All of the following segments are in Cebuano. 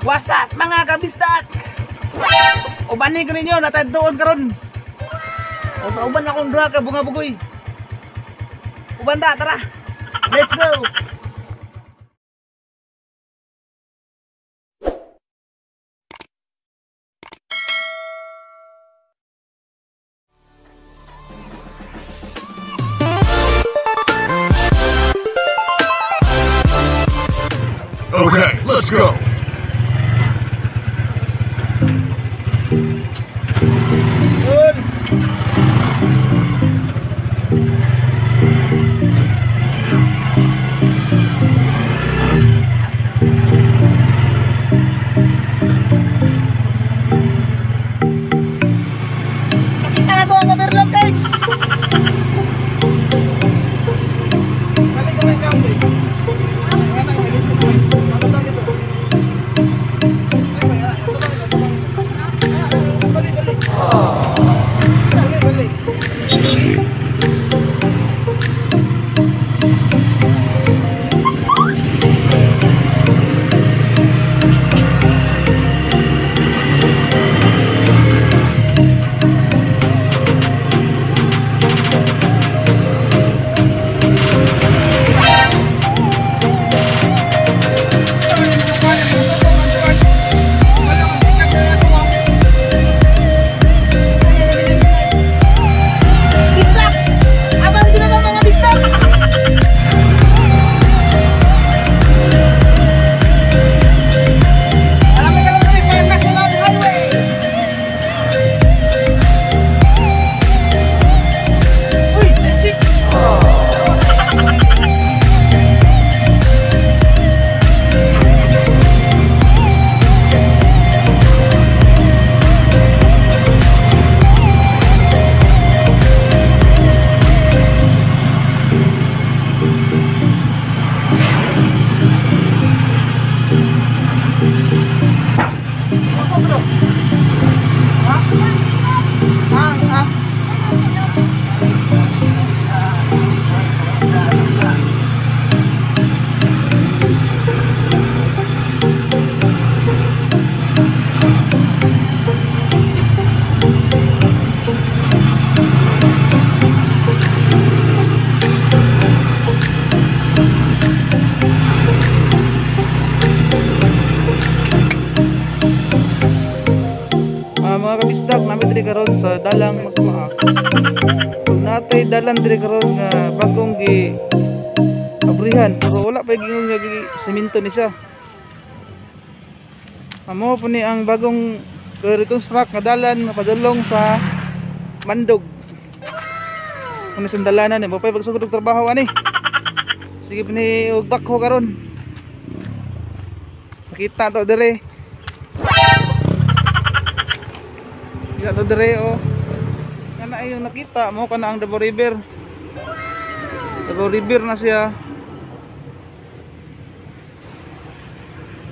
What's up, mga kabistak? Ubanin ko ninyo, natay doon karon. O uban akong duha ka bunga bugoy. Uban ta, tara. Let's go. Okay, let's go. Yun. Nakita na to ang overlock, guys. Balik kamay ka, boy. Balik, balik. Balik, balik. Bistak! Abang sila ng mga bistak! Alam mo ka lang sa National Highway! Uy! Stick! Ha? Ha? Ha? Mga kabisdak, namin diri karon sa dalang Masmaa. Ug natay dalan diri karon nga bagong gi abrihan pero wala pa gingon nga gi semento ni siya. Amo po ni ang bagong reconstruct nga dalan nga padulong sa Mandog. Kuno sa dalanan ni mapay pagsugod og trabaho ani. Sige pa ni og bakho karon. Makita to diri. Kita to dire oh. Kana ay yung nakita mo kana ang Davao River. Davao River na siya.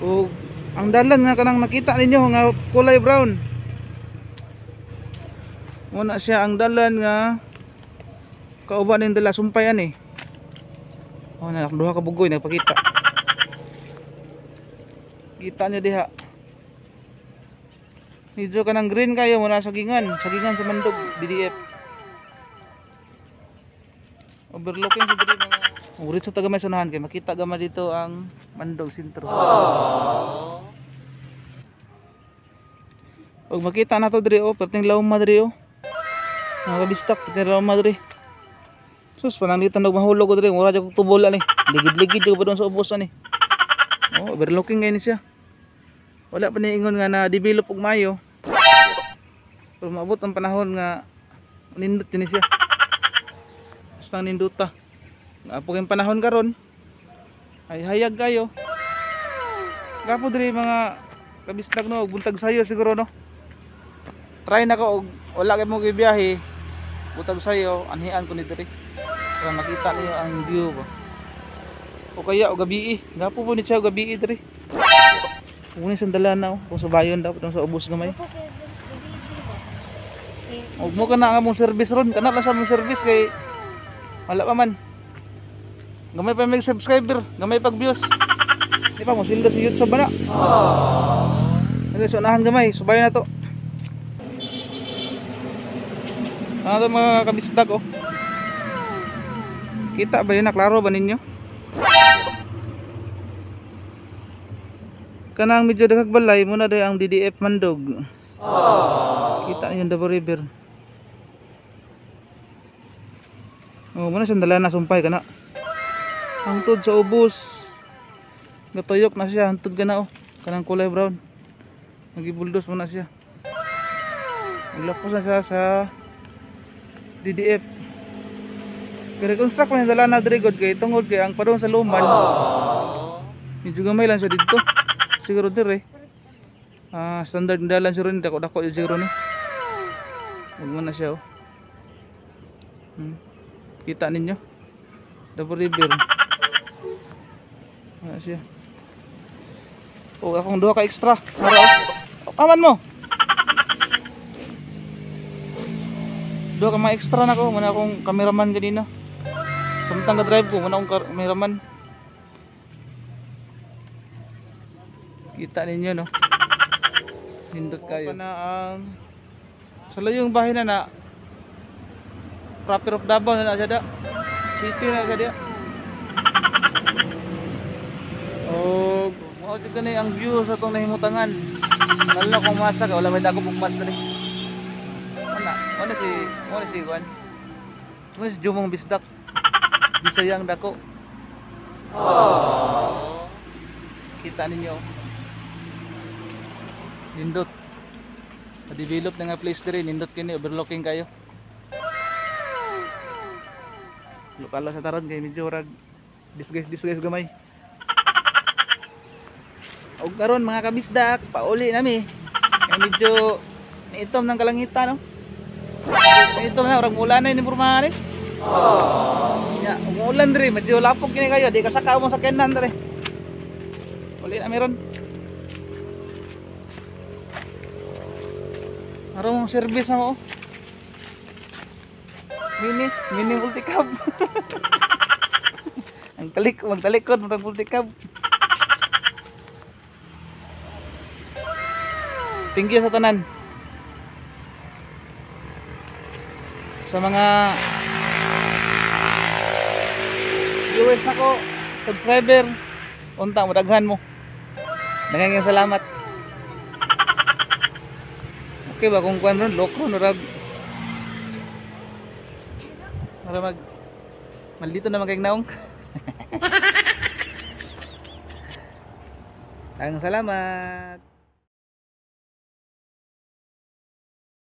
Og ang dalan nga kanang nakita ninyo nga kulay brown. Muna siya ang dalan nga kauban ning dala sumpay ani. Oh, na duha ka bugoy nagpakita. Kita niyo diha. Medyo kanang green kayo muna sagingan, sagingan sa Mandog BDF. Overlooking sa diri mga urit sa taga may sunahan kay makita gama dito ang Mandog sentro. Og makita na to diri oh, perting lawma diri oh. Mga kabistak, perting lawma diri. Sus, pananglitan og mahulog ko diri, mura jud kog tubol ani. Ligid-ligid jud pa doon sa ubos ani. Oh, overlooking kay ni siya. Wala pa ni ingon nga na develop og maayo. Pero maabot ang panahon nga nindot ni siya. Basta ninduta. Nga po kayong panahon karon ay hayag kayo. Gapo diri mga kabistak no, buntag sayo siguro no. Try na ko og wala kay mo gibiyahe. Buntag sayo anhian ko ni diri. Para makita niyo ang view ba. O kaya og gabi. Gapo po ni siya og gabi diri. Kunin sandalan na oh, kung sa bayon daw, sa ubos gamay. Og mo kana nga mong service ron, kana lang sa mong service kay wala pa man. Gamay pa may subscriber, gamay pag views. Di pa mo sildo si YouTube ba na? Dali sa unahan gamay, subayon na to. Ano to mga kabisdak oh. Kita ba yun na? Klaro ba ninyo? Kanang medyo daghang balay muna day ang DDF Mandog. Kita ninyo Davao River. Oh, muna siyang dala na sumpay kana. Hangtod sa ubos. Gatuyok na siya, hangtod kana oh. Kanang kulay brown. Nagibuldos muna siya. Naglapos na siya sa DDF. Reconstruct man dala na diri god kay tungod kay ang padung sa luman. Medyo gamay lang siya didto. Siguro dire. Standard na dalan siguro ni dako-dako siguro ni. Ug mo na siya oh. Kita ninyo. Davao River. Wala siya. Oh, akong duha ka extra. Mara, oh. Aman mo. Duha ka mga extra nako, muna akong cameraman ganina. Samtang ga drive ko, muna akong cameraman. Kita ninyo no. Nindot kayo. Na ang sa layong bahay na proper of Davao na siya da. City na siya da. Og mao jud kani ang view sa atong nahimutangan. Lalo na kung masa ka, wala may dako pong mas diri. Wala si Juan. Wala si Jumong Bisdak. Bisayang dako. Kita ninyo. Nindot. Pa-develop na nga place diri, nindot kini, overlooking kayo. Lokal sa taron kay medyo rag disguise gamay. Og karon mga kabisdak, pauli nami. Kay medyo naitom ng kalangitan no. Naitom na rag mulan na ni pormahan eh. Nya, umuulan diri, medyo lapok kini kayo, di ka saka mo sakyanan diri. Uli na meron. Arong service na mo. Mini multicab. Ang talik, magtalikod murag multicab. Thank you sa tanan. Sa mga viewers nako, subscriber, unta mo daghan mo. Daghang salamat. Okay ba kung kuan ron loko nurag mara mag maldito na magkay naong. Daghang salamat.